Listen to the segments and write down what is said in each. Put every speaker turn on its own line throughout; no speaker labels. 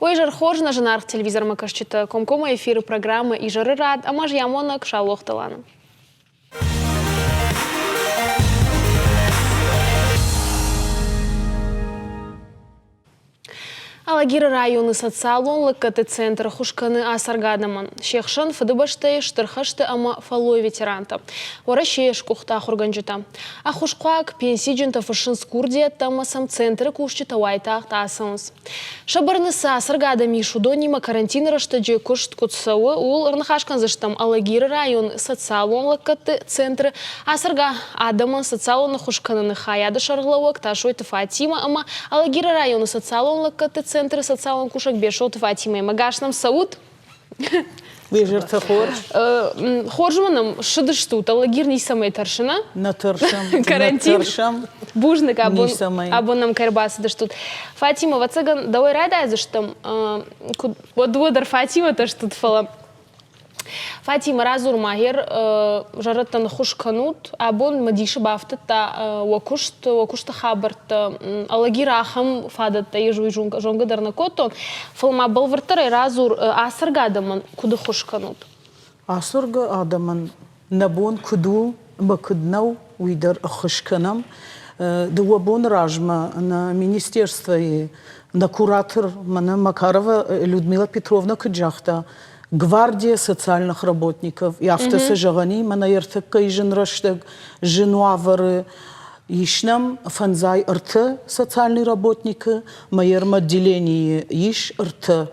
Уый изӕр хорз нӕ зынаргъ телевизормӕ кӕсджытӕ, комкоммӕ эфиры программӕ «Изӕры рад» ӕмӕ зиамонӕг Саулохты Лана. Алагиры районы социалон лӕггӕдты центр ӕххуыс кӕны ацӕргӕ адӕмӕн. Се хсӕн Фыдыбӕстӕйы Стыр хӕсты ӕмӕ фӕллойы ветерантӕ, Уӕрӕсейы сгуыхт ахуыргӕнджытӕ. Ӕххуысхъуаг пенсиджынтӕ фыссынц курдиӕттӕ ӕмӕ сӕм центры кусджытӕ уайтагъд ацӕуынц. Сӕ бӕрны цы ацӕргӕ адӕм ис, уыдонимӕ карантины рӕстӕджы куыст куыд цӕуы, ууыл ӕрныхас кӕндзыстӕм Алагиры районы социалон лӕггӕдты центры ацӕргӕ адӕмӕн социалон ӕххуыс кӕныны хайады сӕргълӕууӕг Тасойты Фатимӕ ӕмӕ Алагиры районы социалон лӕггӕдты центры социалон кусӕг Бесолты Фатимӕимӕ. Гас нӕм цӕут!
Уе зӕртӕ хорз.
Хорз ма нӕм ссыдыстут, Алагир ницӕмӕй тӕрсы, нӕ?
Нӕ тӕрсӕм.
Карантин. Бузныг, абон, абон нӕм кӕй ӕрбацыдыстут. Фатима, ӕвӕццӕгӕн, дӕуӕй райдайдзыстӕм. Куыд уӕ дыууӕ дӕр Фатимӕтӕ стут, фӕлӕ Фатима, радзур ма, гъер зӕрӕдтӕн ӕххуыс кӕнут. Абон мӕ дисы бафтыдта уӕ куыст, уӕ куысты хабӕрттӕ. Алагир ахӕм фадӕттӕ ис, уый зонгӕ дӕр нӕ кодтон. Фӕлӕ ма бӕлвырддӕрӕй радзур, ацӕргӕ адӕмӕн куыд ӕххуыс кӕнут?
Ацӕргӕ адӕмӕн нӕ бон куыд у ӕмӕ куыд нӕу, уый дӕр ӕххуыс кӕнӕм. Дыууӕ боны размӕ нӕ министерствойы нӕ куратор мӕнӕ Макарова Людмила Петровна куыд загъта, гвардия социальных работников, афтӕ цы зӕгъӕн и, мӕнӕ ӕртӕккӕйы зын рӕстӕг, зын уавӕры ис нӕм фӕндзай ӕртӕ социальный работникы, мӕ отделенийы ис ӕртӕ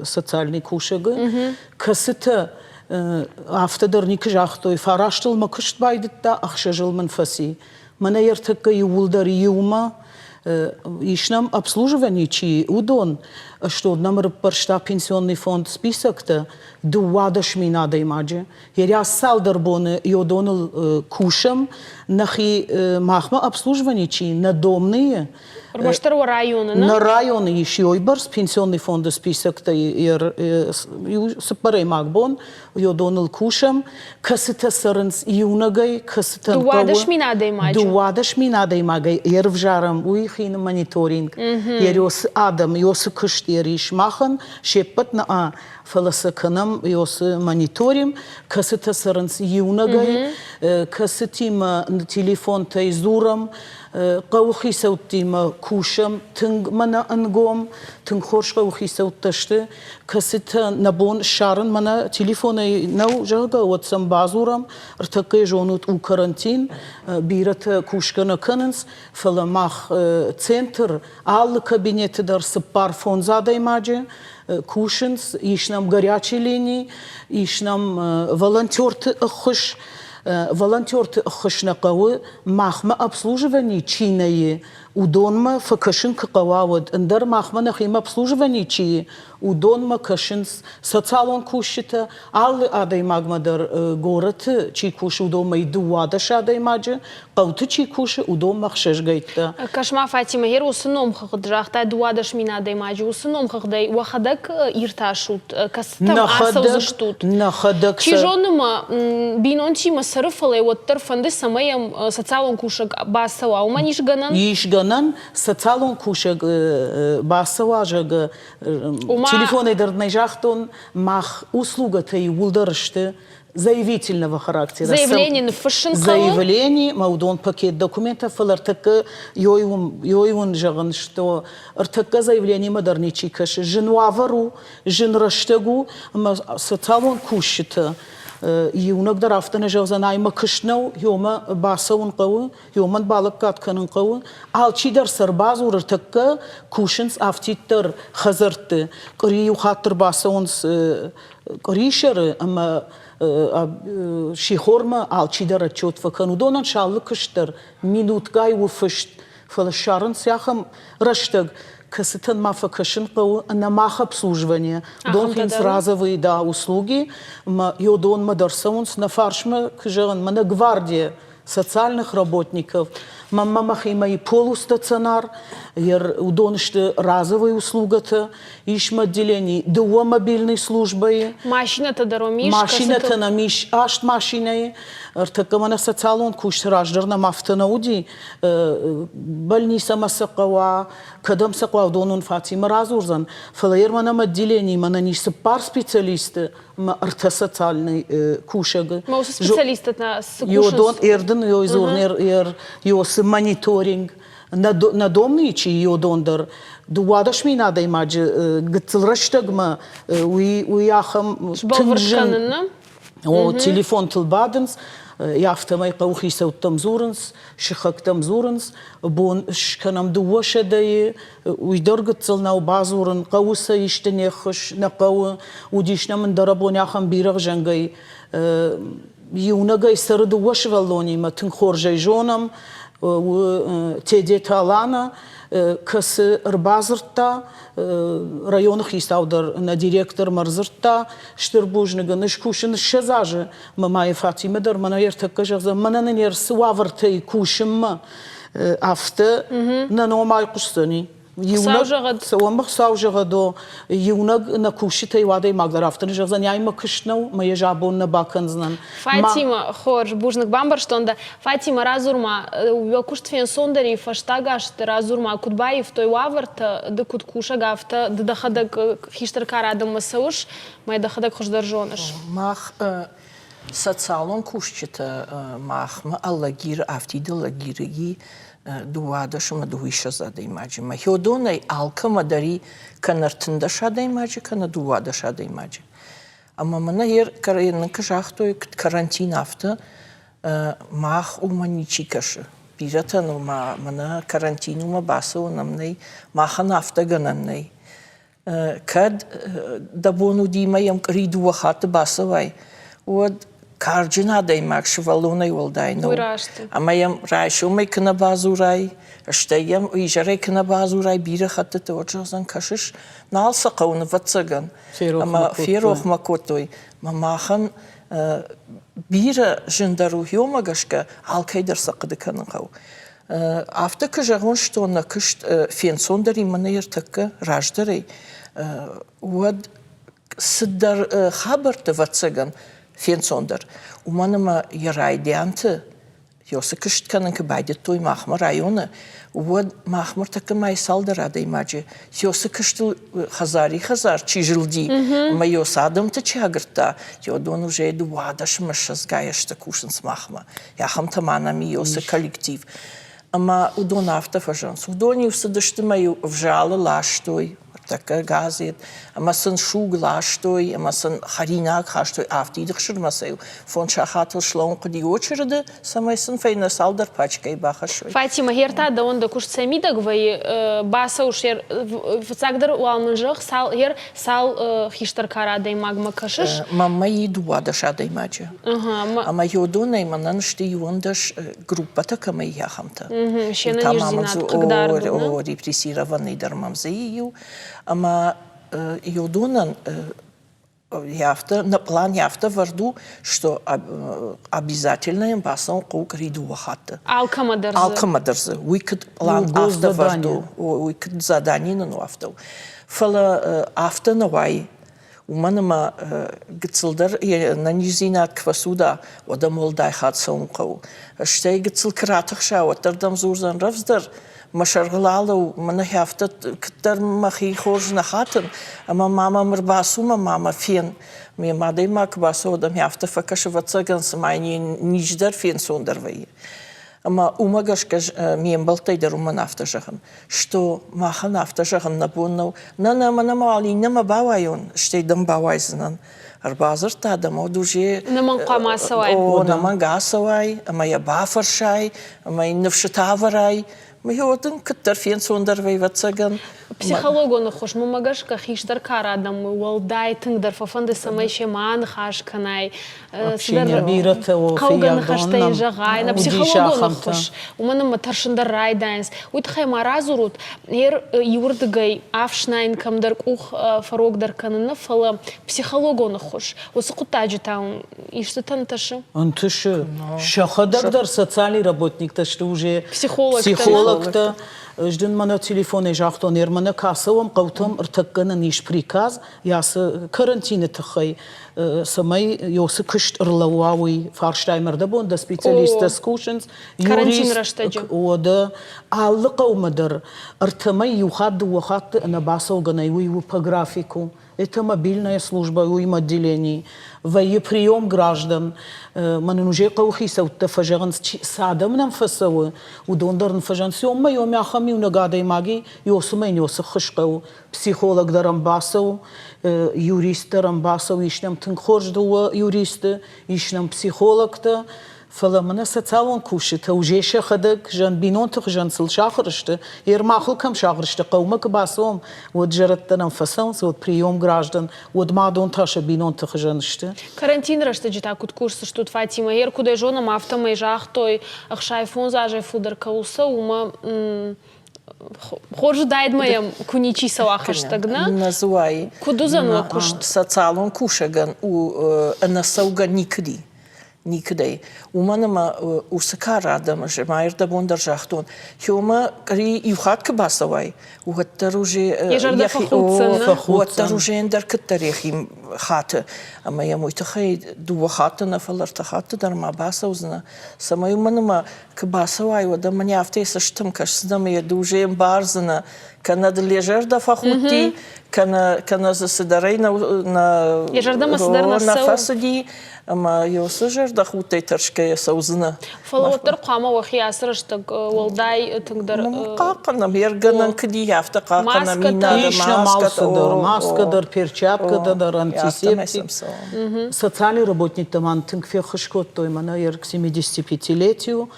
социальный кусӕгы, кӕцытӕ афтӕ дӕр никуы загътой, фарастыл мӕ куыст байдыдта, ӕхсӕзыл мын фӕци. Мӕнӕ ӕртӕккӕ иууылдӕр иумӕ ис нӕм обслуживание чи, уыдон, стод нӕм ӕрыппӕрста пенсионный фонд списоктӕ 12 мин адӕймаджы. Ерӕс цалдӕр боны йодоныл кусӕм, нӕхи махмӕ обслуживание чи, нӕ домныйы.
Ӕрмӕстдӕр уӕ районы, нӕ?
Нӕ районы ис йойбӕрц пенсионный фонды списоктӕ иу цыппӕрӕймаг бон йодоныл кусӕм, кӕцытӕ цӕрынц иунӕгӕй, кӕцытӕн
12 мин адӕймаджы.
12 мин адӕймагӕй ӕрывзарӕм уый хины мониторинг. Ерёсы адӕм, ёсы куыст ерис махӕн се ппӕт нӕ, фӕлӕ сӕ кӕнӕм ёсы мониторинг, кӕцытӕ цӕрынц иунӕгӕй, кӕцытимӕ телефонтӕй дзурӕм, хъӕуыхицӕуттимӕ кусӕм тынг мӕнӕ ӕнгом, тынг хорз хъӕуыхицӕуттӕ сты, кӕцытӕ нӕ бон ссарын мӕнӕ телефонӕй нӕу, зӕгъгӕ, уӕд сӕм бадзурӕм. Ӕртӕккӕ зонут, у карантин, бирӕтӕ кусгӕ нӕ кӕнынц, фӕлӕ мах центр алы кабинеты дӕр цыппар-фондз адӕймаджы кусынц, ис нӕм горячий лини, ис нӕм волонтерты ӕххуыс. Волонтерты ӕххуыс нӕ хъӕуы, махмӕ обслуживание чи нӕ и, уыдонмӕ фӕкӕсын куы хъӕуа, уӕд ӕндӕр махмӕ нӕхимӕ обслуживание чи и, уыдонмӕ кӕсынц социалон кусджытӕ, алы адӕймагмӕ дӕр горӕты чи кусы, уыдонмӕ 12 адӕймаджы, хъӕуты чи кусы, уыдонмӕ ӕхсӕзгӕйттӕ.
Кӕс-ма, Фатимӕ, гъер уыцы номхыгъд загътай 12 мин адӕймаджы, уыцы номхыгъдӕй уӕхӕдӕг иртасут, кӕцытӕм ацӕудзыстут?
Нӕхӕдӕг
Чи зоны ма бинонтимӕ цӕры, фӕлӕ уӕддӕр фӕнды, цӕмӕй йӕм социалон кусӕг бацӕуа. Уымӕн ис гӕнӕн?
Ис гӕнӕн. Социалон кусӕг бацӕуа, зӕгъгӕ, телефонӕй дӕр нӕ загътон, мах услугӕтӕ иууылдӕр сты заявительного характера.
Заявление ныффыссын хъӕуы?
Заявление, мӕ уыдон пакет документӕ, фӕлӕ ӕртӕккӕ ёй уын зӕгъын, что ӕртӕккӕ заявлениемӕ дӕр ничи кӕсы. Зын уавӕр у, зын рӕстӕг у, ӕмӕ социалон кусджытӕ иунӕг дӕр афтӕ нӕ зӕгъдзӕн, ай мӕ куыст нӕу, ёмӕ бацӕуын хъӕуы, ёмӕн балӕггад кӕнын хъӕуы. Алчидӕр сӕ ӕрбадзуры ӕртӕккӕ кусынц афтиддӕр хӕдзӕртты. Къуыри иу хатт ӕрбацӕуынц къуырисӕры ӕмӕ сихормӕ алчидӕр отчет фӕкӕны. Уыдонӕн сӕ алы куыст дӕр минутгай у фыст, фӕлӕ ссарынц ахӕм рӕстӕг, кӕцытӕн ма фӕкӕсын хъӕуы ӕнӕ мах обслуживание. Уыдон хъинц разовые да услуги ӕмӕ йодонмӕ дӕр цӕуынц нӕ фарсмӕ, куы зӕгъын, мӕнӕ гвардия социальных работников. Мӕнмӕ мӕхимӕ и полустационар, уыдон сты разовые услугӕтӕ, ис мӕ отделени дыууӕ мобильной службӕйы.
Машинӕтӕ дӕр уӕм ис?
Машинӕтӕ нӕм ис аст машинӕйы. Ӕртӕккӕ мӕнӕ социалон куысты раздӕр нӕм афтӕ нӕ уыди. Больницӕмӕ цы хъӕуа, кӕдӕм сӕ хъӕуа, уыдон уын Фатимӕ радзурдзӕн. Фӕлӕ йе мӕнӕ отделенийы мӕнӕн ис цыппар специалисты ӕмӕ ӕртӕ социальный кусӕгы.
Ма уыцы специалисттӕ та цы кусынц?
Йодон эрдын йойзурн ер йосы мониторинг нӕ домны чи йодон дӕр 12 000 адӕймаджы гыццыл рӕстӕгмӕ уый уый ахӕм
сбӕлвырд кӕнын нӕ?
О, телефонтыл бадынц, афтӕмӕй хъӕуыхицӕуттӕм дзурынц, сыхӕгтӕм дзурынц, бон скӕнӕм дыууӕ сӕдӕйы, уый дӕр гыццыл нӕу бадзурын, хъӕуы сӕ исты не ххуыс, нӕ хъӕуы, уыдис нӕм ӕндӕрӕбон ахӕм бирӕгъзӕнгӕй иунӕгӕй цӕры дыууӕ сывӕллонимӕ, тынг хорз ӕй зонӕм, у Тедеты Алана, кӕцы ӕрбадзырдта, районы хицау дӕр нӕ директормӕ ӕрдзырдта, стыр бузныг ын, ӕз кусын 20 азы, мӕ Майя Фатимӕ дӕр мӕнӕ ӕртӕккӕ зӕгъдзӕн, мӕнӕ нын цы уавӕртӕй кусынмӕ, афтӕ нӕ ном айхъуысдзӕни.
Хуыцау зӕгъӕд.
Цӕуӕм Хуыцау зӕгъӕд, о, иунӕг нӕ кусджытӕй иу адӕймаг дӕр афтӕ нӕ зӕгъдзӕн, ай мӕ куыст нӕу, мӕ йӕ абон нӕ бакӕндзынӕн.
Фатима, хорз, бузныг, бамбӕрстон дӕ. Фатима, радзур-ма, уӕ куыст фенцондӕр и фӕстаг азты, радзур-ма, куыд баивтой уавӕртӕ, ды куыд кусӕг, афтӕ ды дӕхӕдӕг хистӕр кары адӕммӕ цӕуыс, мӕ дӕхӕдӕг хуыздӕр зоныс.
Мах социалон кусджытӕ махмӕ Алагиры, афтид Алагиры дыууадӕс ӕмӕ дыууиссӕдз адӕймаджы. Мӕхиодонӕй алкӕмӕ дӕр и кӕнӕ ӕртындӕс адӕймаджы, кӕнӕ дыууадӕс адӕймаджы. Ӕмӕ мӕнӕ куы загътой, карантин афтӕ, мах уымӕ ничи кӕсы. Бирӕтӕн ома мӕнӕ карантин уымӕ бацӕуӕн ӕм нӕй, махӕн афтӕ гӕнӕн нӕй. Кӕд дӕ бон уыди мӕ йӕм къуыри дыууӕ хатты бацӕуай, уӕд карджын адӕймаг сывӕллонӕй уӕлдай нӕу. Ӕмӕ йӕм райсомӕй куы нӕ бадзурай, стӕй йӕм изӕрӕй куы нӕ бадзурай бирӕ хӕттыты, уӕд зӕгъдзӕн, кӕсыс, нал сӕ хъӕуы, ӕвӕццӕгӕн. Ӕмӕ ферох мӕ кодтой. Мӕ махӕн бирӕ зындӕр у, уымӕ гӕсгӕ алкӕй дӕр сӕ хъуыды кӕнын хъӕуы. Афтӕ куы зӕгъон, что нӕ куыст фенцондӕр и мӕнӕ ӕртӕккӕ раздӕрӕй, уӕд цыдӕр хабӕртты, ӕвӕццӕгӕн, фенцондӕр. Уымӕн ӕмӕ йӕ райдианты Ёсы куыст кӕнын куы байдыдтой махмӕ районы, уӕд махмӕ ӕртӕккӕ мӕй цалдӕр адӕймаджы Ёсы куыстыл хӕдзари-хӕдзар чи зылди ӕмӕ ёсы адӕмты чи агырдта, уыдон уже дыууадӕсмӕ ссӕдзгай ӕзты кусынц махмӕ. Ахӕмтӕ ма нӕм и ёсы коллектив. Ӕмӕ уыдон афтӕ фӕзӕгъынц. Уыдон-иу цыдысты мӕ-иу ӕвзалы ластой, ӕртӕккӕ газет, ӕмӕ сын суг ластой, ӕмӕ сын хӕринаг хастой афтид ӕхсырмӕ сӕ-иу фондз сахатыл слӕууын хъуыди очереды, цӕмӕй сын фӕйнӕ цалдӕр пачкӕйы бахӕссой.
Фатима, гъер та дӕуӕн дӕ куыст цӕй мидӕг вӕййы, бацӕуыс фыццагдӕр уал мын зӕгъ, цал, гъер цал хистӕр кары адӕймагмӕ кӕсыс?
Мӕнмӕ и 12 адӕймаджы. Ӕмӕ йодонӕй мӕнӕн сты иуӕндӕс группӕтӕ кӕмӕй и, ахӕмтӕ.
Се нӕниздзинад хъыгдард у,
репрессированный дӕр мӕм дзы иу. Ӕмӕ йодонӕн афтӕ нӕ пълан афтӕ вӕрд у, что обязательно йӕм бацӕуын хъӕуы къуыри дыууӕ хатты.
Алкӕмӕ дӕр дзы.
Алкӕмӕ дӕр дзы. Уый куыд пълан афтӕ вӕрд у, уый куыд задание нын у афтӕ у. Фӕлӕ афтӕ нӕ уайы. Уымӕн ӕмӕ гыццылдӕр йе нӕниздзинад куы фӕцуда, уӕд ӕм уӕлдай хатт цӕуын хъӕуы. Стӕй гыццыл куы ратыхса, уӕддӕр дӕм дзурдзӕн рӕвдздӕр, мӕ сӕргъыл алӕуу, мӕнӕ афтӕ куыддӕр мӕхи хорз нӕ хатын, ӕмӕ ма мӕм ӕрбацу мӕ ма мӕ фен. Ме адӕймаг куы бацӕуа, уӕд ӕм афтӕ фӕкӕсы, ӕвӕццӕгӕн, цыма йын низ дӕр фенцондӕр вӕййы. Ӕмӕ уымӕ гӕсгӕ ме мбӕлттӕй дӕр уымӕн афтӕ зӕгъын, что махӕн афтӕ зӕгъын нӕ бон нӕу. Нӕ, нӕ, мӕнӕ ма уал иннӕмӕ бауайон, стӕй дӕм бауайдзынӕн. Ӕрбадзырдта дӕм, уӕд уже
Нӕмӕнг хъуамӕ ацӕуай.
О, нӕмӕнг ацӕуай, ӕмӕ йӕ бафӕрсай, ӕмӕ йын ныфсытӕ авӕрай. Мӕ дын куыддӕр фенцондӕр вӕййы, ӕвӕццӕгӕн.
Психологон ӕххуыс, мӕнмӕ гӕсгӕ, хистӕр кары адӕмы уӕлдай тынгдӕр фӕфӕнды, цӕмӕй семӕ аныхас кӕнай, цыдӕр хъӕугӕ ныхӕстӕ йын зӕгъай, нӕ психологон ӕххуыс, уымӕн ӕмӕ тӕрсын дӕр райдайынц. Уый тыххӕй ма радзурут, иуырдыгӕй ӕфснайын кӕмдӕр къух фӕрогдӕр кӕнын нӕ, фӕлӕ психологон ӕххуыс. Уыцы хъуыддаджы та истытӕ ӕнтысы?
Ӕнтысы. Сӕхӕдӕг дӕр социальный работниктӕ сты уже психологтӕ. Ӕз дын мӕнӕ телефонӕй загътон, Ермӕнӕ кӕцӕуӕм хъӕутӕм ӕртӕккӕ нын ис приказ, ацы карантины тыххӕй, цӕмӕй ёсы куыст ӕрлӕууа, уый фарстай мӕрдӕбон дӕ специалисттӕ скусынц.
Карантины рӕстӕджы.
Уӕдӕ алы хъӕумӕ дӕр ӕртӕмӕй иу хатт, дыууӕ хатты ӕнӕбацӕугӕ нӕй, уый у по графику. Это мобильная служба, уый отделении. Вӕййы прием граждан. Мӕнӕн уже хъӕуы хицӕуттӕ фӕзӕгъынц, цы адӕм нӕм фӕцӕуы, уыдон дӕр нын фӕзӕгъынц, ёмӕ ёмӕ ахӕм иунӕг адӕймаги, ёсымӕ йын ёсы ххуыс хъӕуы. Психолог дӕр ӕм бацӕуы, юрист дӕр ӕм бацӕуы, ис нӕм тынг хорз дыууӕ юристы, ис нӕм психологтӕ. Фӕлӕ мӕнӕ социалон кусджытӕ уже сӕхӕдӕг зӕн бинонты хуызӕн сыл сахуыр сты, Ермахыл кӕм сахуыр сты, хъӕумӕ куы бацӕуӕм, уӕд зӕрӕдтӕ нӕм фӕцӕуынц, уӕд прием граждан, уӕд мадон та сӕ бинонты хуызӕн сты.
Карантины рӕстӕджы та куыд кусдзыстут, Фатимӕ? Ер куыдӕй зонӕм, афтӕмӕй загътой, 65 азӕй фылдӕр кӕуыл цӕуы, уымӕ хорз уыдаид ма йӕм куы ничи цӕуа хӕстӕг, нӕ?
Нӕ дзы уай.
Куыд уыдзӕн уӕ куыст?
Социалон кусӕгӕн у ӕнӕцӕугӕ никуыди. Никуыдӕй. Уымӕн ӕмӕ уыцы кары адӕмы ма ӕрдӕбон дӕр загътон, хиомӕ къри иу хатт куы бацӕуай, уӕддӕр уже уӕддӕр уже ӕндӕр куыддӕр йӕхи хаты. Ӕмӕ йӕм уый тыххӕй дыууӕ хатты нӕ, фӕлӕ ӕртӕ хатты дӕр ма бацӕудзынӕ, цӕмӕй уымӕн ӕмӕ куы бацӕуай, уӕд ӕм мӕнӕ афтӕ йӕ цӕстытӕм кӕсдзынӕ ӕмӕ йӕ ды уже ӕмбардзынӕ, кӕнӕ дыл йӕ зӕрдӕ фӕхудти, кӕнӕ дзы цыдӕрӕй нӕ,
йӕ зӕрдӕмӕ цыдӕр нӕ
фӕцыди, ӕмӕ уыцы зӕрдӕхудтӕй тӕрсгӕйӕ цӕудзынӕ.
Фӕлӕ уӕддӕр хъуамӕ уӕхи ацы рӕстӕг уӕлдай тынгдӕр
хъахъхъӕнӕм, ергӕнӕн куыд и, афтӕ хъахъхъӕнӕм иннӕ
маскӕ дӕр, маскӕ дӕр, перчаткӕ дӕр, антисептик. Социальный работниктӕ мӕн тынг феххуыс кодтой, мӕнӕ к 75-летию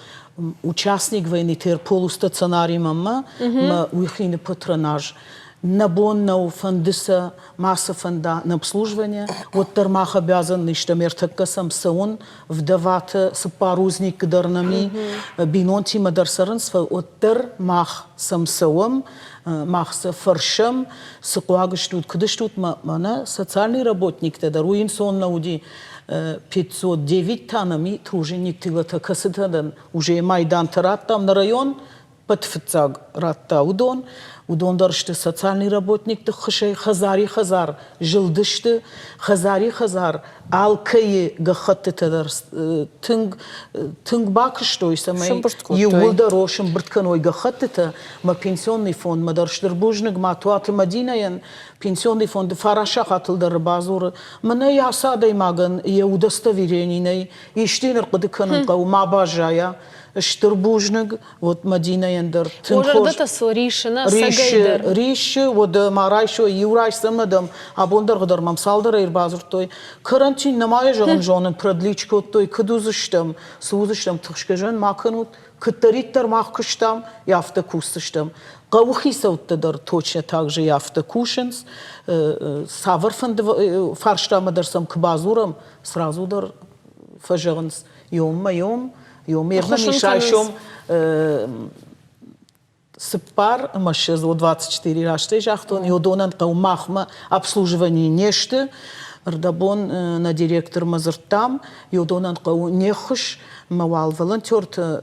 участник войны полустационаримӕ мӕ уый хины патронаж. Нӕ бон нӕу, фӕнды сӕ, ма цы фӕнда нӕ обслуживание, уӕддӕр мах обязан стӕм ӕртӕккӕ сӕм цӕуын, вдоватӕ цыппар узникы дӕр нӕм и, бинонтимӕ дӕр цӕрынц, фӕлӕ уӕддӕр мах сӕм цӕуӕм, мах сӕ фӕрсӕм, цы хъуаг стут, куыд стут, мӕнӕ социальный работниктӕ дӕр, уый ӕнцон нӕ уыди. 509 та нӕм и труженик тылатӕ, кӕцытӕ дӕн уже майдантӕ радтам нӕ район, ӕппӕт фыццаг радта уыдон. Уыдон дӕр сты социальный работникты ххуысӕй хӕдзари-хӕдзар зылдысты, хӕдзари-хӕдзар алкӕйы гӕххӕттытӕ дӕр тынг тынг бакуыстой, цӕмӕй иууылдӕр о сымбырд кӕной гӕххӕттытӕ. Мӕ пенсионный фондмӕ дӕр стыр бузныг ма Туаты Мадинӕйӕн пенсионный фонды фараст сахатыл дӕр бадзуры, мӕнӕ ацы адӕймагӕн йӕ удостоверени нӕй, исты йын ӕрхъуыды кӕнын хъӕуы, ма баззайа. Стыр бузныг Вот Мадинӕйӕн дӕр тынг хорз.
Зӕрдӕтӕ сыл риссы, нӕ
риссы, риссы, уӕдӕ ма райсой иу райсдзӕн дӕм, абон дӕргъы дӕр мӕм цалдӕрӕй ӕрбадзырдтой. Карантин нӕма йӕ зӕгъын зонын, продлить кодтой, куыд уыдзыстӕм, цы уыдзыстӕм, тыхсгӕ зӕн ма кӕнут, куыддӕриддӕр мах куыстам, афтӕ кусдзыстӕм. Хъӕуы хицӕуттӕ дӕр точно так же афтӕ кусынц. Цавӕрфӕнды фарстамӕ дӕр сӕм куы бадзурӕм, сразу дӕр фӕзӕгъынц, ёммӕ ём, ём ернӕм ис райсом цыппар ӕмӕ ссӕдз, 24 растӕй загътон, уыдонӕн хъӕуы махмӕ обслуживание не сты. Ӕрдӕбон нӕ директормӕ дзырдтам, уыдонӕн хъӕуы не ххуыс, мӕ уал волонтерты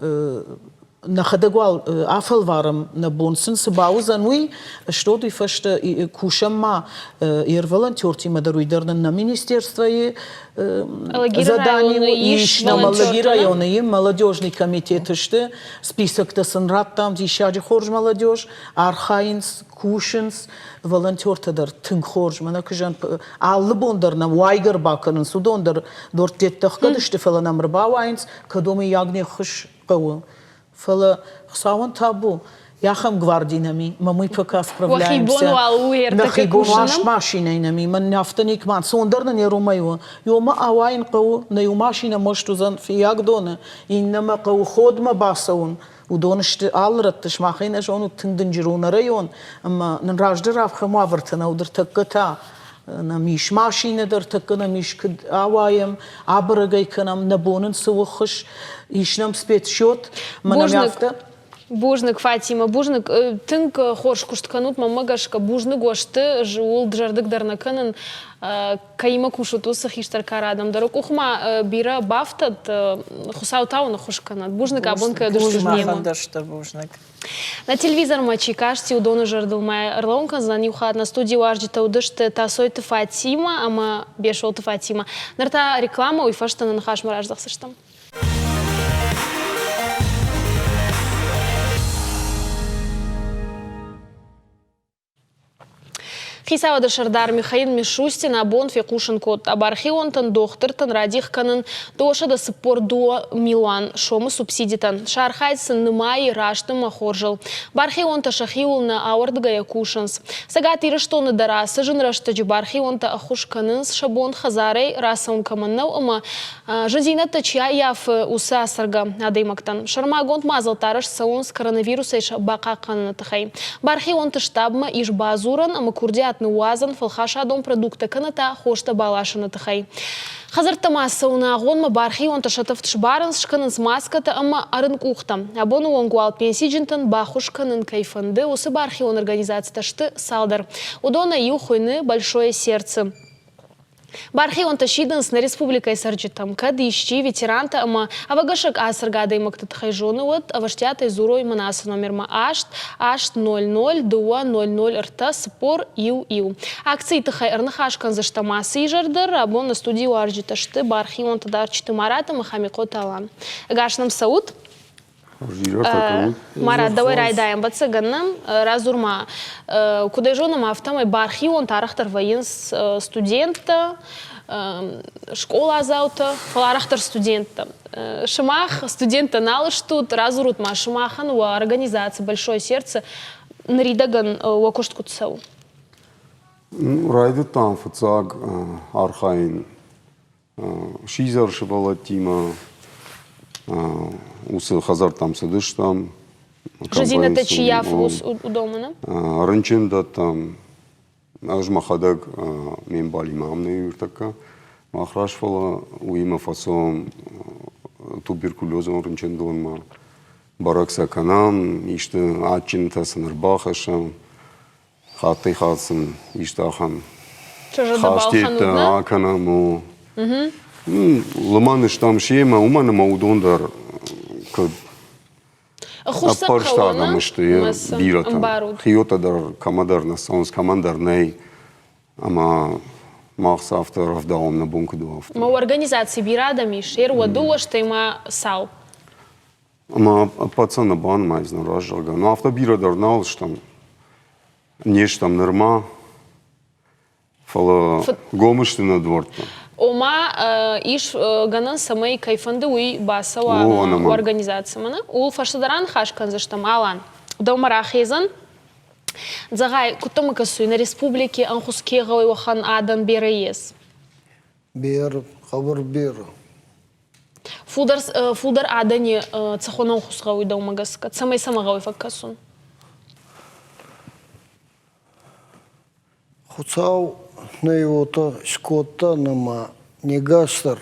нӕхӕдӕг уал афӕлварӕм, нӕ бон сын цы бауыдзӕн, уый. Стод уый фӕстӕ кусӕм ма ер волонтертимӕ дӕр, уый дӕр нын нӕ министерствойы задание ис, нӕ Алагиры районы молодежный комитеты сты, списоктӕ сын радтам, диссаджы хорз молодежь, архайынц, кусынц, волонтертӕ дӕр тынг хорз, мӕнӕ куы алы бон дӕр нӕм уайгӕ ӕрбакӕнынц, уыдон дӕр дорттӕ хгӕд сты, фӕлӕ нӕм ӕрбауайынц, кӕд уым мыййаг не ххуыс хъӕуы. Фӕлӕ Хуыцауӕн табу, ахӕм гварди нӕм и, мӕ мы пока справляемся. Нӕхи бон уал машинӕй нӕм и, мӕн афтӕ никман, цондӕр нын еромӕй у. Ёмӕ ауайын хъӕуы, нӕ иу машинӕ маст уыдзӕн Фыййагдоны, иннӕмӕ хъӕуы Ходмӕ бацӕуын. Уыдон сты алы рӕтты, сымахӕй нӕ зонут, тынг дынджыр у нӕ район, ӕмӕ нын раздӕр ахӕм уавӕртӕ нӕ уыд, ӕртӕккӕ та нӕм ис машинӕ дӕр, тӕккӕ нӕм ис, куыд ауайӕм, абӕрӕг ӕй кӕнӕм, нӕ бон ын цы у ӕххуыс, ис нӕм спецсчет, мӕнӕ афтӕ.
Бузныг, Фатимӕ, бузныг. Тынг хорз куыст кӕнут, мӕнмӕ гӕсгӕ. Бузныг уӕ сты, ууыл дызӕрдыг дӕр нӕ кӕнын. Кӕимӕ кусут, уыцы хистӕр кары адӕм дӕр. Къухы ма бирӕ бафтӕд, Хуыцау та уын ӕххуыс кӕнӕд. Бузныг, абон кӕд уыдыстут немӕ.
Бузныг.
Нӕ телевизормӕ чи касти, уыдоны зӕрдыл ма ӕрлӕууын кӕндзынӕн иу хатт. Нӕ студийы уазджытӕ уыдысты Тасойты Фатимӕ ӕмӕ Бесолты Фатимӕ. Ныр та рекламӕ, уый фӕстӕ нӕ ныхасмӕ раздӕхдзыстӕм. Хицауады сӕрдар Михаил Мишустин абон фехъусын кодта, бархионтӕн дохтыртӕн радих кӕнын 242 милуан сомы субсидитӕн. Сӕ архайд сын нымайы раст ӕмӕ хорзыл. Бархионтӕ сӕхиуыл нӕ ауӕрдгӕйӕ кусынц. Цӕгат Ирыстоны дӕр ацы зын рӕстӕджы бархионтӕ ӕххуыс кӕнынц, сӕ бон хӕдзарӕй рацӕуын кӕмӕн нӕу ӕмӕ Зындзинӕдтӕ чи ӕййафы, уыцы ацӕргӕ адӕймӕгтӕн сӕрмагонд мадзӕлттӕ арӕзт цӕуынц коронавирусӕй сӕ бахъахъхъӕныны тыххӕй. Бархионты штабмӕ ис бадзурӕн ӕмӕ курдиат ныууадзӕн фӕлхасадон продукттӕ кӕнӕ та хостӕ баласыны тыххӕй. Хӕдзӕрттӕм ацӕуыны агъонмӕ бархионтӕ сӕ тӕвд сбарынц, скӕнынц маскӕтӕ ӕмӕ ӕрынкъухтӕ. Абоны онг уал пенсиджынтӕн баххуыс кӕнын кӕй фӕнды, уыцы бархион организацитӕ сты цалдӕр. Уыдонӕй иу хуыйны «Большое сердце». Бархионтӕ сидынц нӕ республикӕйы цӕрджытӕм, кӕд исчи ветерантӕ ӕмӕ ӕвӕгӕсӕг ацӕргӕ адӕймӕгты тыххӕй зоны, уӕд ӕвӕстиатӕй дзурой мӕн ацы номермӕ 8 8 0 0 2 0 0 3 40 1 1. Акцийы тыххӕй ӕрныхас кӕндзыстӕм ацы изӕр дӕр. Абон нӕ студийы уазджытӕ сты бархионты Дарчиты Марат ӕмӕ Хамихъоты Алан. Ӕгас нӕм цӕут! Марат, дӕуӕй райдайӕм, ӕвӕццӕгӕн нӕм радзур ма, куыд ӕй зонӕм, афтӕмӕй бархионтӕ арӕхдӕр вӕййынц студенттӕ, скъоладзаутӕ, фӕлӕ арӕхдӕр студенттӕ. Сымах студенттӕ нал стут, радзурут ма, сымахӕн уӕ организаци «Большое сердце» ныридӕгӕн уӕ куыст куыд цӕуы?
Райдыдтам фыццаг архайын сидзӕр сывӕллӕттимӕ уыцы хӕдзӕрттӕм цыдыстӕм.
Зындзинӕдтӕ чи ййафы, уыдонмӕ?
Рынчындӕттӕм. Ӕз мӕхӕдӕг ме мбалимӕ ам нӕ ныртӕккӕ мах раз, фӕлӕ уыимӕ фӕцӕуӕм туберкулезон рынчындонмӕ. Бӕрӕг сӕ кӕнӕм, исты адджынтӕ сын ӕрбахӕссӕм. Хаттӕй-хатт сын исты ахӕм хастеттӕ акӕнӕм. Лымӕн стӕм семӕ, уымӕн ӕмӕ уыдон дӕр куыд ӕппӕрст адӕм сты бирӕтӕ. Хиотӕ дӕр кӕмӕдӕр нӕ цӕуынц, кӕмӕндӕр нӕй. Ӕмӕ мах сӕ афтӕ рӕвдауӕм, нӕ бон куыд у, афтӕ.
Мӕ организаци бирӕ адӕм ис, ер уӕ дыууӕ, стӕй ма цал?
Ӕмӕ ӕппӕт сӕ нӕ банымайдзынӕн раст зӕгъгӕ. Но афтӕ бирӕ дӕр нал стӕм. Не стӕм нырма, фӕлӕ гом сты нӕ дуӕрттӕ.
Ома ис гӕнӕн, цӕмӕй кӕй фӕнды, уый бацӕуа организацимӕ. Ууыл фӕстӕдӕр аныхас кӕндзыстӕм. Алан, дӕумӕ рахезӕн. Зӕгъай, куд дӕмӕ кӕсуй, нӕ республики ӕнхус ке гъӕуй, уӕхӕн адӕн берӕ ес?
Берӕ, хъӕбӕр берӕ.
Фулдӕр, фулдӕр адӕни цӕхуӕн ӕнхус гъӕуй дӕумӕ гӕсгӕ? Цӕмӕй сӕмӕ гъӕуй фӕккӕсун?
Хуцау нӕ уотӕ скодта нӕма не гас дӕр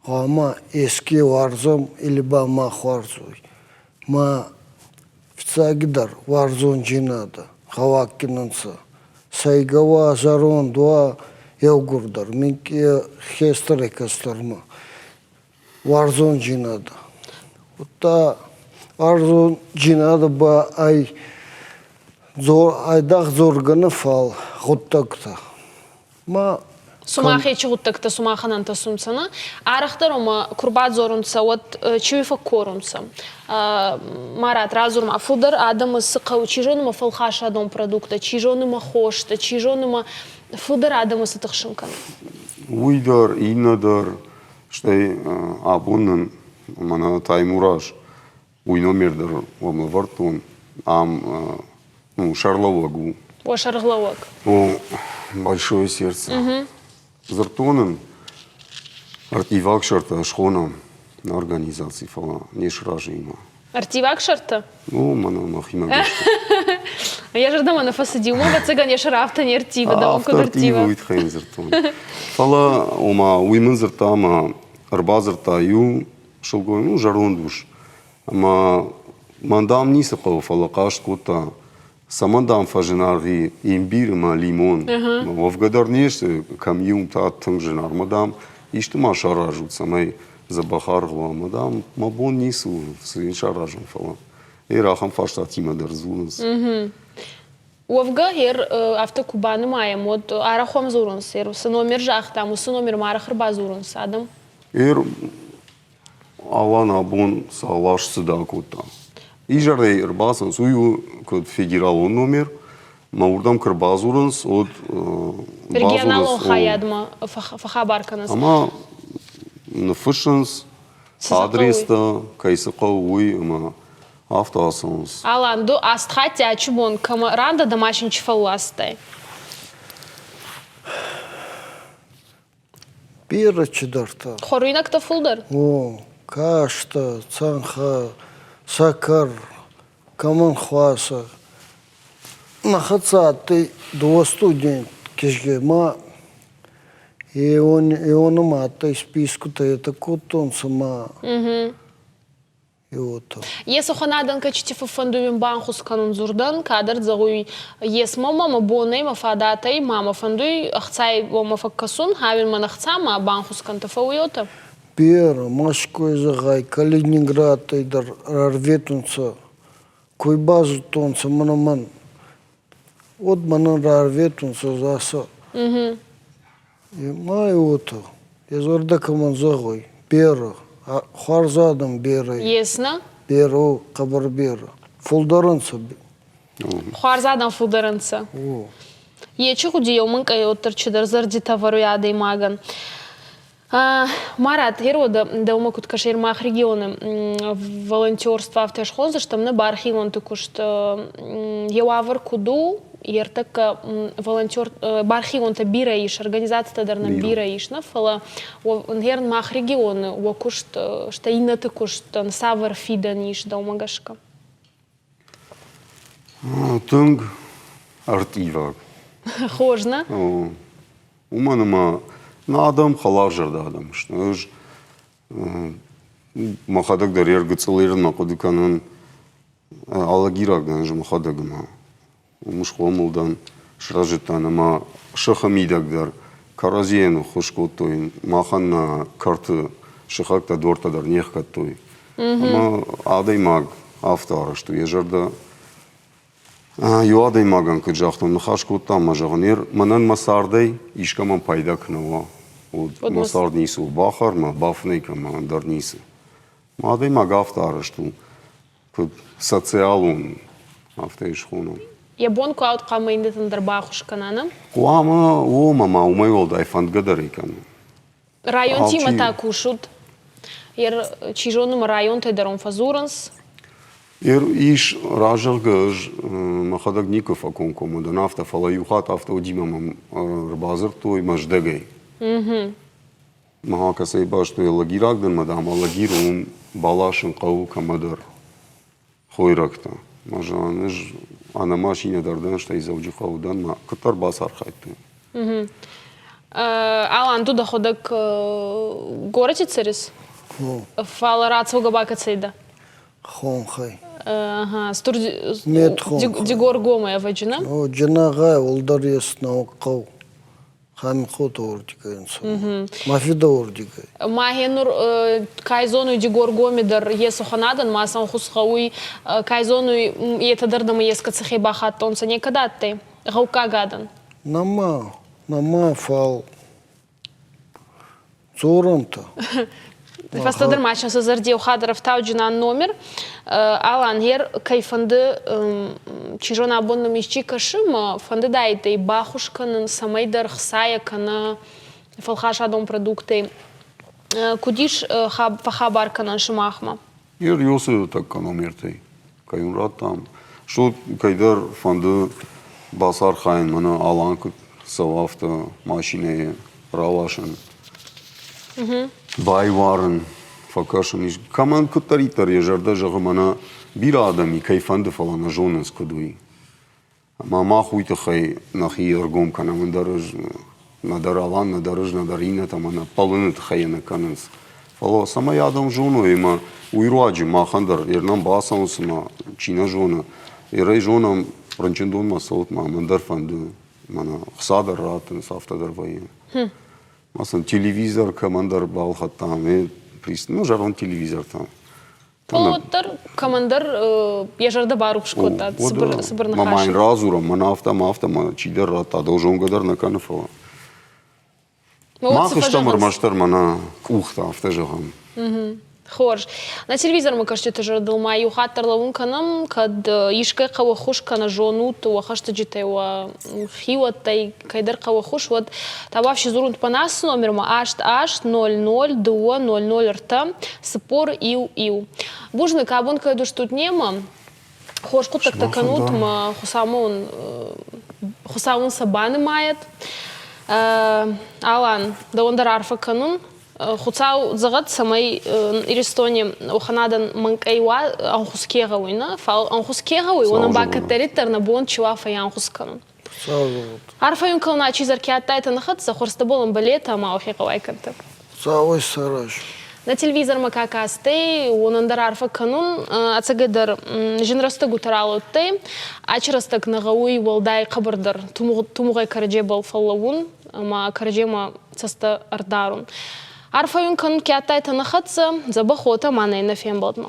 гъӕуама еске уарзӕм или ба мах уарзуй. Ма фиццагидӕр уарзондзийнадӕ гъӕуаггин ӕнцӕ. Сӕйгӕ уа, зӕронд уа, еугурдӕр, минкъий хестӕрӕй-кӕстӕрмӕ уарзондзийнадӕ. Удта уарзондзийнадӕ ба ӕй айдагъ дзоргӕ нӕ, фал гъуддӕгтӕ. Ма
Сумах ечи гъуддӕгтӕ сумахӕн ӕнтӕсунцӕ, нӕ? Арӕхдӕр ома ку рбадзорунцӕ, уӕд чи фӕккорунцӕ? Марат, радзур ма, фулдӕр адӕмы цы хъӕуы, чи зоны ма фӕлхасадон продукттӕ, чи зоны ма хостӕ, чи зоны ма фылдӕр адӕмы цы тыхсын кӕны?
Уый дӕр, иннӕ дӕр, стӕй абон нын мӕнӕ Таймураз уый номер дӕр уӕм лӕвӕрдтон. Ам ну, сӕрлӕууӕг у.
О, сӕргълӕууӕг.
О, большое сердце. Дзырдтон ын, ӕртъиваг сӕртӕ схонӕм нӕ организаци, фӕлӕ не сразы имӕ.
Ӕрттиваг сӕртӕ?
О, мӕнӕ мӕхимӕ гӕсгӕ.
Йӕ зӕрдӕмӕ нӕ фӕцыди, уымӕ ӕвӕццӕгӕн йӕ сӕр афтӕ не рттивы, дӕуӕн куыд ӕрттивы.
Уый тыххӕй йын дзырдтон. Фӕлӕ, ома, уый мын дзырдта ӕмӕ ӕрбадзырдта иу сылгоймаг, ну, зӕронд ус. Ӕмӕ мӕн, дам, ницы хъӕуы, фӕлӕ хъаст кодта, цӕмӕн, дам, фӕзынаргъ и имбирь ӕмӕ лимон. Уӕвгӕ дӕр не сты, кӕм иу та тынг зынаргъ. Мӕ, дам, исты ма саразут, цӕмӕй дзӕбӕх аргъ уа. Мӕ, дам, мӕ бон ницы у, цы йын саразон, фӕлӕ. Эр ахӕм фарстатимӕ дӕр дзурынц.
Уӕвгӕ, ер афтӕ куы банымайӕм, уӕд арӕх уӕм дзурынц, ер цы номер загътам, уыцы номермӕ арӕх ӕрбадзурынц адӕм.
Ер Алан абон цал азты акодта. Изӕрӕй ӕрбацӕуынц, уый у куыд федералон номер, мӕ уырдӕм куы ӕрбадзурынц, уӕд
Регионалон хайадмӕ фӕхабар кӕнынц.
Ӕмӕ ныффыссынц адрестӕ, кӕй цы хъӕуы, уый ӕмӕ афтӕ ацӕуынц.
Алан, ду аст хатти ачи бон кӕмӕ рандӕ дӕ машинчи фӕлластай?
Бирӕ чидӕртӕ.
Хуӕруйнӕгтӕ фулдӕр?
О, кастӕ, цӕнхӕ, сӕкӕр, кӕмӕн хуасӕ. Нӕ хӕццӕ адтӕй дууӕ студент кизги ма ионӕмӕ адтӕй спискутӕ, етӕ кодтонцӕ ма
Есухӕн адӕн кӕчити фӕффӕндуй уин банхус кӕнун дзурдӕн, кадӕр зӕгъуй, ес мӕмӕ мӕ бонӕй, мӕ фадатӕй, ма мӕ фӕндуй ӕхцай уомӕ фӕккӕсун, хауин мӕн ӕхца, ма банхус кӕнтӕ фӕууй уотӕ.
Берӕ, Мӕскуй зӕгъай, Калининградӕй дӕр ӕрветунцӕ, куй базудтонцӕ мӕнӕ мӕн, уӕд мӕнӕн рарветунцӕ засӕ. Ма уотӕ, йӕ зӕрдӕ кӕмӕн зӕгъуй, берӕ, хуарз адӕм берӕ.
Ес нӕ?
Берӕ, хъӕбӕр берӕ. Фулдӕр ӕнцӕ.
Хуарз адӕм фулдӕр ӕнцӕ. Ечи гъуди еу минкъий уӕддӕр чидӕр зӕрдитӕ ӕвӕруй адӕймагӕн. Марат, гъерода дӕумӕ куд кӕсӕй мах регионы волонтерство афтӕ схондзыстӕм нӕ бархионты куыст йӕ уавӕр куыд у, йе ртӕккӕ волонтер бархионтӕ бирӕ ис, организацитӕ дӕр нӕм бирӕ ис, нӕ фӕлӕ гъер мах регионы уӕ куыст, стӕй иннӕты куыстӕн цавӕр фидӕн ис дӕумӕ гӕсгӕ?
Тынг ӕртъиваг.
Хорз, нӕ?
Уымӕн ӕмӕ нӕ адӕм хӕларзӕрдӕ адӕм сты. Ӕз мӕхӕдӕг дӕр йе ргуыцъыл ирынмӕ хъуыды кӕнын. Алагираг дӕн ӕз мӕхӕдӕг ӕмӕ уым схъомыл дӕн, сырӕзыдтӕн ӕмӕ сыхы мидӕг дӕр кӕрӕдзийӕн ӕххуыс кодтой. Махӕн нӕ кӕрты сыхӕгтӕ дуӕрттӕ дӕр не хгӕдтой. Ӕмӕ адӕймаг афтӕ арӕзт у, йӕ зӕрдӕ иу адӕймагӕн куыд загътон, ныхас кодтам ӕмӕ зӕгъын, мӕнӕн мӕ цардӕй искӕмӕн пайда куы нӕ уа, уӕд мӕ цард ницы у, бахӕр мӕ, бафынӕй кӕн мӕ, ӕндӕр ницы. Адӕймаг афтӕ арӕзт у, куыд социалон, афтӕ ис хонӕн.
Йӕ бон куы ауд хъуамӕ иннӕтӕн дӕр баххуыс кӕна, нӕ?
Хъуамӕ уомӕ ма уымӕй уӕлдай фӕндгӕ дӕр ӕй кӕны.
Районтимӕ та кусут? Чи зоны, ма районтӕй дӕр уым фӕдзурынц?
Ис, разӕгъгӕ, ӕз мӕхӕдӕг никуы фӕкомкоммӕ дӕн афтӕ, фӕлӕ иу хатт афтӕ уыди мӕм ӕрбадзырдтой Мӕздӕгӕй. Мӕ кӕцӕй бастой Алагираг дӕн, мӕ дам, Алагир уым баласын хъӕуы кӕмӕдӕр хойрӕгтӕ. Мӕ зӕгъын, ӕз ӕнӕ машинӕ дӕр дӕн, стӕй Дзӕуджыхъӕуы дӕн, мӕ куыддӕр бацархайдтон.
Алан, ду дӕхуӕдӕг горӕти цӕрис? Фал рацӕугӕ ба кӕцӕй дӕ?
Хонхӕй.
Ага, Дигоргомӕй ӕвӕджи, нӕ?
О, Джанагъай, уӕлдӕр ес Нӕуӕгхъӕу. Хамихъоты уордигӕй ӕнцӕ. Ма фидӕ уордигӕй.
Ма хе нур кай зонуй Дигоргоми дӕр есухӕн адӕн, ма сӕн хус гъӕуй, кай зонуй етӕ дӕр дӕмӕ ескӕци хе бахаттонцӕ, некӕд адтӕй гъӕуккаг адӕн?
Нӕма, нӕма, фал дзорӕнтӕ.
Фӕстӕдӕр ма сӕ зӕрдеу хӕдӕрӕфтауджынӕн номер. Алан, гъер кӕй фӕнды, чи зоны, абон нӕм исчи кӕсы, мӕ фӕндыдаид ӕй баххуыс кӕнын, цӕмӕйдӕр хцайӕ кӕнӕ фӕлхасадон продукттӕй. Куыд ис фӕхабар кӕнӕн сымахмӕ?
Ер Иосифы тӕккӕ номертӕй кӕй йын радтам, что кӕйдӕр фӕнды бацархайын, мӕнӕ Алан куыд цӕуы, афтӕ машинӕйы раласын, байуарын. Фӕкӕсын ис. Кӕмӕн куыддӕриддӕр йӕ зӕрдӕ зӕгъы, мӕнӕ бирӕ адӕм и, кӕй фӕнды, фӕлӕ нӕ зонынц, куыд уый. Ӕмӕ мах уый тыххӕй нӕхи ӕргом кӕнӕм, ӕндӕр ӕз нӕдӕр Алан, нӕдӕр ӕз, нӕдӕр иннӕтӕ мӕнӕ ппӕлыны тыххӕй нӕ кӕнынц. Фӕлӕ цӕмӕй адӕм зоной ӕмӕ уый руаджы махӕн дӕр ернӕм бацӕуынц ӕмӕ чи нӕ зоны, ерӕй зонӕм рынчындонмӕ цӕут ма, мӕн дӕр фӕнды, мӕнӕ хца дӕр раттынц, афтӕ дӕр вӕййы. Ма сын телевизор кӕмӕндӕр балхӕдтам, ну, зӕронд телевизортӕ.
Фӕлӕ уӕддӕр кӕмӕндӕр йӕ зӕрдӕ барухс кодта цыбыр ныхасы.
Мӕ ма радзурӕм, мӕн афтӕ ӕмӕ афтӕ ӕмӕ чидӕр радта, дӕу зонгӕ дӕр нӕ кӕны, фӕлӕ. Мах стӕм ӕрмӕстдӕр мӕнӕ къухтӕ, афтӕ зӕгъӕм.
Хорз. Нӕ телевизормӕ кӕсджыты зӕрдыл ма иу хатт ӕрлӕууын кӕнӕм, кӕд искӕй хъӕуы ӕххуыс кӕнӕ зонут, уӕ хӕстӕджытӕй, уӕ хиуӕттӕй кӕйдӕр хъӕуы ӕххуыс, уӕд табуафси дзурут панацы номермӕ 8 8 0 0 2 0 0 3 40 иу. Бузныг, абон кӕд устут немӕ, хорз хъуыддӕгтӕ кӕнут ӕмӕ Хуыцаумӕ уын Хуыцау уын сӕ банымайӕд. Алан, дӕуӕн дӕр арфӕ кӕнун. Хуцау зӕгъӕд, цӕмӕй Иристони уӕхӕн мӕнкъӕй уа, ӕнхус ке гъӕуй, нӕ? Фал ӕнхус ке гъӕуй, уонӕн ба кӕддӕриддӕр нӕ бон чи уа фӕйанхус кӕнун. Арфӕ уин кӕнун, чи зӕрки адтайтӕ нӕ хӕццӕ, хуӕрзтӕбӕл ӕмбӕлетӕ ӕма уӕхе гъӕуай кӕнтӕ.
Хуцауӕй сараз.
Нӕ телевизормӕ ка кастӕй, уонӕн дӕр арфӕ кӕнун. Ӕцӕгӕйдӕр зин рӕстӕгутӕ ралӕудтӕй. Ачи рӕстӕг нӕ гъӕуй уӕлдай хъӕбӕрдӕр тумугъӕй кӕрӕдзебӕл фӕллӕуун ӕма кӕрӕдземӕ цӕстӕ ӕрдарун. Арфӕ уин кӕнун, ке адтайтӕ нӕ хӕццӕ, дзӕбӕх уотӕ ма нӕ иннӕ фембӕлдмӕ.